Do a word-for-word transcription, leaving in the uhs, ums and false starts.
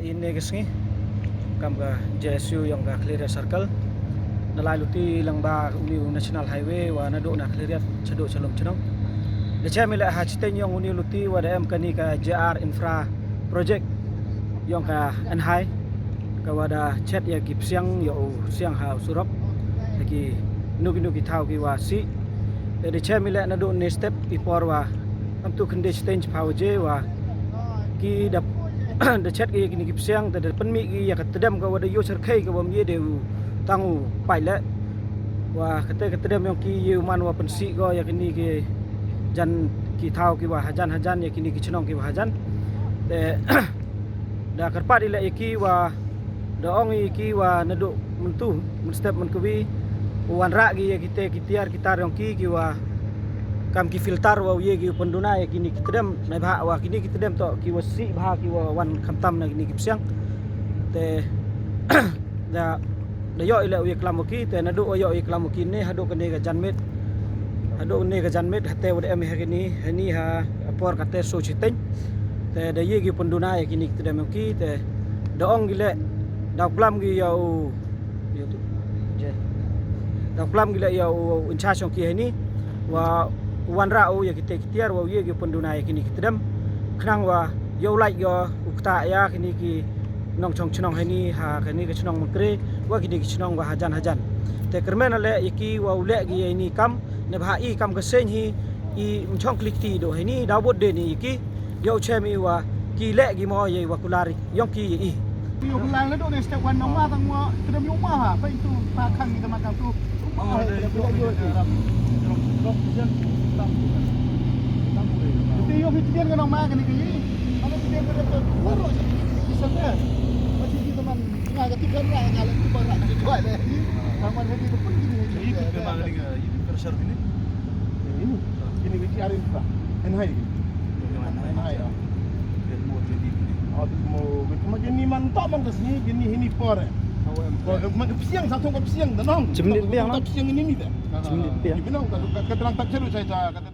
Ynne ka sngi kam ka J S U yong ka Khliehriat Circle, na lai luti lang ba uni u National Highway wa nadooh na Khliehriat chadooh cha Lumchnong. Da chem i leh ha chiteng yong uni u luti wa da em kani ka J R Infra Project yong ka N H I, ka wa da chet ya ki psiang, yow siang ha u surok, ya ki nu ki nu ki thaw ki wa sih. Te da chem i leh nadooh ne step i por wa kamtu khynde chiteng chiphaw waje wa ki da, da chet ki ya kini ki psiang, te da pynmih ki ya ka tdem ka wa da yoh cherkhei ka wa ym ye de u tang u pait leh. Wa kate ka tdem yong ki ye u man wa pynsih ko ya kini ki jan ki thaw ki wa hajan hajan, ya kini ki chnong ki wa hajan. Te da kyrpad i leh ya ki wa da ong i ki wa nadooh myntu mynstep mynkawi u wanrah ki ya kite ki tiar ki tar yong ki, ki wa kam ki filter wa u ye ki u pynduna ya kini ki tdem, neibhah wa kini ki tdem toh ki wa sih bha, ki wa wan khamtam na kini ki psiang. Te da, da yoh i leh u yaklam wa ki, te nadooh wa yoh i yaklam wa ki ne hadooh kane ka janmiet, hadooh kane ka janmiet, hate wa da em ha kini, hani ha por kate soo chiteng. Te da ye ki u pynduna ya kini ki tdem yong ki, te da ong ki leh, da klam ki ya u, da klam ki leh ya u in charge yong ki hani wa u wanrah u ya kite ki tiar wa u ye ki u pynduna ya kini ki tdem, khnang wa yow lait yow u ktah ya kini ki nongchong chnong hani, ha kani ka chnong Mynkre wa kini ki chnong wa hajan hajan. Te kyrmen a leh ya ki wa u leh ki ya ini kam, neibhah i kam ka seng hi i mchong klik ti dooh hani, da bud de ni ya ki, yow chem i wa ki leh ki mo ya i wa kular yong ki ya i. Yow kular nadooh ne step wan nong ma tang wa tdem yong ma ha, pa itu pa khang ni tama tang tu. Te yoh ki tdem ka nong ma kani ka i. Ano tdem ka da tu. Waro si ki sa te. Ma si ki teman nga ka tu kan ra nga le tu ba ra ka tu le. Teman hadi tu pun kini. Ini tu memang ni ka, ini pressure ini. Ini. Ini wiki arin pa. N H I. N H I, ah. Mo, mo, mo, mo, ini man tak mang ke sini, ini, ini por, eh. Oh, man ke psiang, satu ke psiang, dah nong. Cemnit biang, tak psiang ini ni dah. Cemnit biang. Ini bilang, ka, ka, ka terang tak seru saya, saya kata.